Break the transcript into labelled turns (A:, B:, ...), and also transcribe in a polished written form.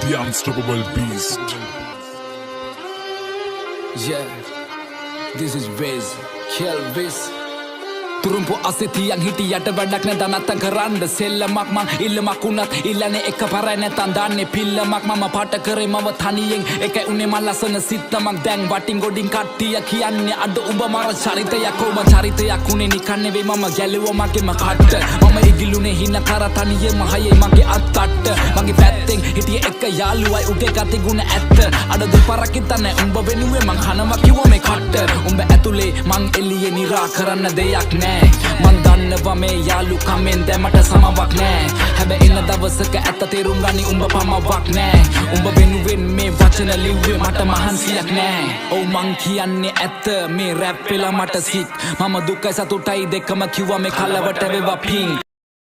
A: The unstoppable beast.
B: Yeah, this is Wiz, Kelvis. තුරුම්පු අසේ තියන් හිටියට වැඩක් නෑ දනත්තන් කරන්න. සෙල්ලමක් මං ඉල්ලමක් වුණත් ඉල්ලන්නේ එක පාරයි, නැත්තන් දාන්නේ පිල්ලමක්. මම පාට කරේ මම තනියෙන්, එකයි උනේ මං ලස්සන සිත්තමක්. දැන් වටින් ගොඩින් කට්ටිය කියන්නේ අද උඹ මර චරිතයක්. කොහොම චරිතයක් උනේ නිකන් නෙවෙයි, මම ගැලුවා මගේම කට්ට. මම ඉගිලුනේ හින කර තනියෙම, හයේ මගේ අත්තට්ට. මගේ පැත්තෙන් හිටිය එක යාළුවයි, උගේ ගති ගුණ ඇත්ත. අද දෙපාරක් හිතන්නේ උඹ වෙනුවෙන් මං කනවා කිව්වා මේ කට්ට. උඹ ඇතුලේ මං එළියේ, නිරා කරන්න දෙයක් නෑ. මං දන්නවා මේ යාලු කමෙන් දැමට සමවක් නෑ. හැබැයි එන දවසක ඇත්ත තේරුම් ගනි, උඹ පමවක් නෑ. උඹ වෙනුවෙන් මේ වචන ලිව්වේ, මට මහන්සියක් නෑ. ඔව්, මං කියන්නේ ඇත්ත, මේ රැප් වෙලා මට සික්. මම දුකයි සතුටයි දෙකම කිව්වා, මේ කලවට වේවා පිං.